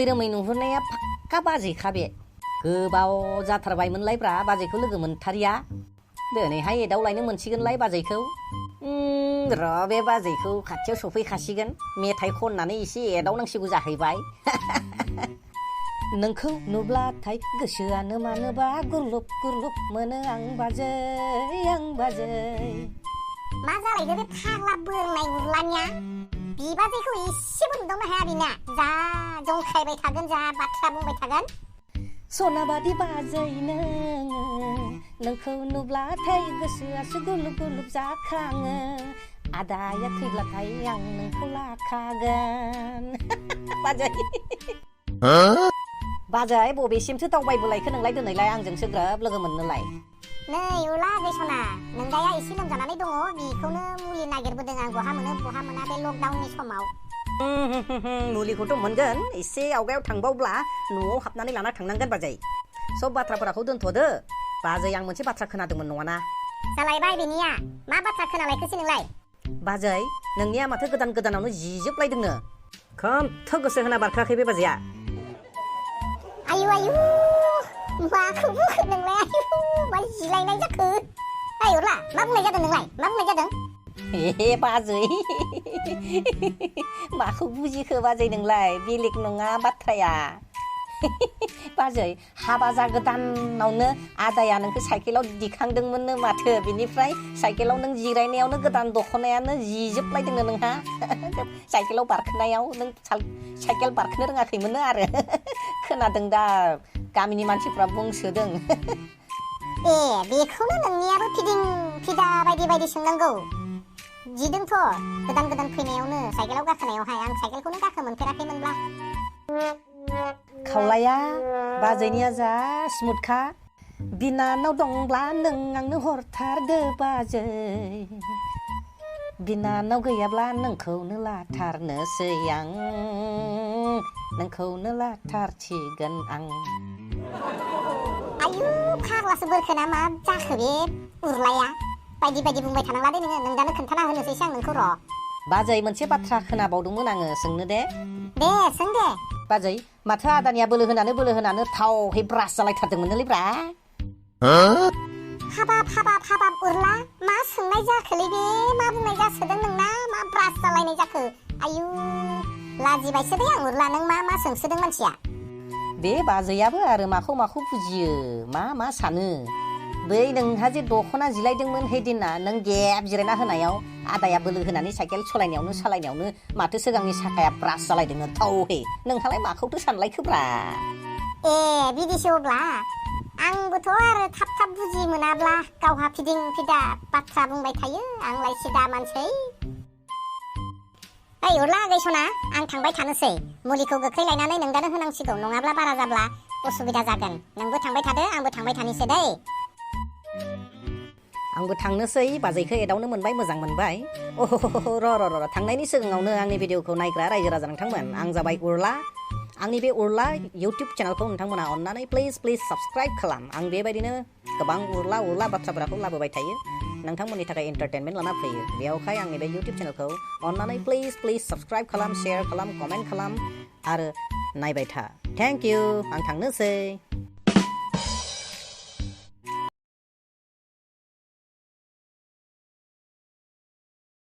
रोमै नुहुरनाया फाक्का बाजैखा बे। गोबाव जाथारबायमोनलायब्रा बाजैखौ लोगो मोनथारिया। दिनैहाय एदावलायनो मोनसिगोनलाय बाजैखौ। र' बे बाजैखौ खाथियाव सफैखासिगोन, मेथाइ खननानै एसे एदावनांसिगौ जाहैबाय। नोंखौ नुब्लाथाय गोसोआनो मानोबा गुरलुब गुरलुब मोनो आं बाजै आं बाजै। मा जालायखो बे फाग्ला बोरनाय उरलानिया? बिबाजैखौ एसेबो नुदावनो हाया बिना। जा जंखायबाय थागोन, जा बाथ्रा बुंबाय थागोन। सनाबादि बाजै नोंखौ नुब्लाथाय गोसोआसो गुरलुब गुरलुब जाखाङो। आदाया थैब्लाथाय आं नोंखौ लाखागोन। बाजै बाजै बबेसिमसो दावबायबोलायखो नोंलाय दिनैलाय आंजोंसो ग्रोब लोगो मोननोलाय? नै उला गैसना, नोंदाया एसे लोमजानानै दङ, बेखौनो मुलि नागिरबोदों आं। बहा मोनो बहा मोना बे लकडाउननि समाव। मुलिखौथ' मोनगोन, एसे आवगायाव थांबावब्ला न'आव हाबनानै लाना थांनांगोन बाजै। सब बाथ्राफोरखौ दोनथ'दो बाजै, आं मोनसे बाथ्रा खोनादोंमोन नङाना? जालायबाय बेनिया, मा बाथ्रा खोनालायखोसै नोंलाय? बाजै नोंनिया माथो गोदान गोदानावनो जिजोबलायदोंनो। खनथ' गोसो होना बारखाखै बे बाजैया? आयु आयु, माखौ बुखो नोंलाय? आयु मा जिलायनाय जाखो? ओइ उरला, मा बुंनाय जादों नोंलाय? मा बुंनाय जादों? हे बाजै, माखौ बुजिखो बाजै नोंलाय? बेलेग नङा बाथ्राया। बाजै हाबा जागोदानावनो आदाया नोंखौ साइकेलाव दिखांदोंमोननो माथो। बिनिफ्राय साइकेलाव नों जिरायनायावनो गोदान दख'नायानो जिजोबलायदोंनो नोंहा। साइकेलाव बारखोनायाव नों साइकेल बारखोनो रोङाखैमोननो आरो। खोनादों दा, गामिनि मानसिफ्रा बुंसोदों। ए बेखौनो नोंनियाबो फिदिं फिदा बायदि बायदि सोंनांगौ। जिदोंथ' गोदान गोदान फैनायावनो साइकेलाव गाखोनायावहाय। आं साइकेलखौनो गाखो मोनफेराखैमोनब्ला। खावलाया बाजैनिया जा स्मुथखा। बिनानाव दंब्ला नों आंनो हरथारदो बाजै। बिनानाव गैयाब्ला नोंखौनो लाथारनोसै आं, नोंखौनो लाथारसिगोन आं। आयु फाग्लासो बोरखोना मा जाखो बे उरलाया? बायदि बायदि बुंबाय थानांला दे नोङो, नोंदानो खोन्थाना होनोसैसो आं नोंखौ। र' बाजै मोनसे बाथ्रा खोनाबावदोंमोन आङो, सोंनो दे? दे सों दे। बाजै माथो आदानिया बोलो होनानो थावहै ब्रास जालायथारदोंमोननोलै ब्रा? हाबाब उरला, मा सोंनाय जाखोलै बे? मा बुंनाय जासोदों नोंना? मा ब्रास जालायनाय जाखो? आयु लाजिबायसो दे आं उरला, नों मा मा सोंसोदों मानसिया? बे बाजैयाबो आरो माखौ बुजियो, मा सानो? बै नोंहा जे दख'ना जिलायदोंमोन हैदिना, नों गेब जिरायना होनायाव आदाया बोलो होनानै साइकेल सालायनायावनो माथो सिगांनि साखाया ब्रास जालायदोंनो थावहै। नोंहालाय माखौथो सानलायखोब्रा? ए बिदिसो अब्ला। आंबोथ' आरो थाब बुजि मोनाब्ला गावहा फिदिं फिदा बाथ्रा बुंबाय थायो। आंलाय सिदा मानसै। ओइ उरला गैसना, आं थांबाय थानोसै। मुलिखौ गोख्रै लायनानै नोंदानो होनांसिगौ, नङाब्ला बारा जाब्ला उसुबिदा जागोन। नोंबो थांबाय थादो, आंबो थांबाय थानोसै दै। आंबो थांनोसै, बाजैखौ एदावनो मोनबाय, मोजां मोनबाय। र' थांनायनि सिगाङावनो आंनि भिडिअखौ नायग्रा रायजो राजा नोंथांमोन, आं जाबाय उरला। आंनि बे उरला इउटिउब चेनेलखौ नोंथांमोना अननानै प्लिज साबस्क्राइब खालाम। आं बेबायदिनो गोबां उरला बाथ्राफोरखौ लाबोबाय थायो, नोंथांमोननि थाखाय एन्टारटेनमेन्ट लाना फैयो। बेयावहाय आंनि बे इउटिउब चेनेलखौ अननानै प्लिज साबस्क्राइब खालाम, शेयार खालाम, कमेन्ट खालाम आरो नायबाय था। थेंक इउ, आं थांनोसै।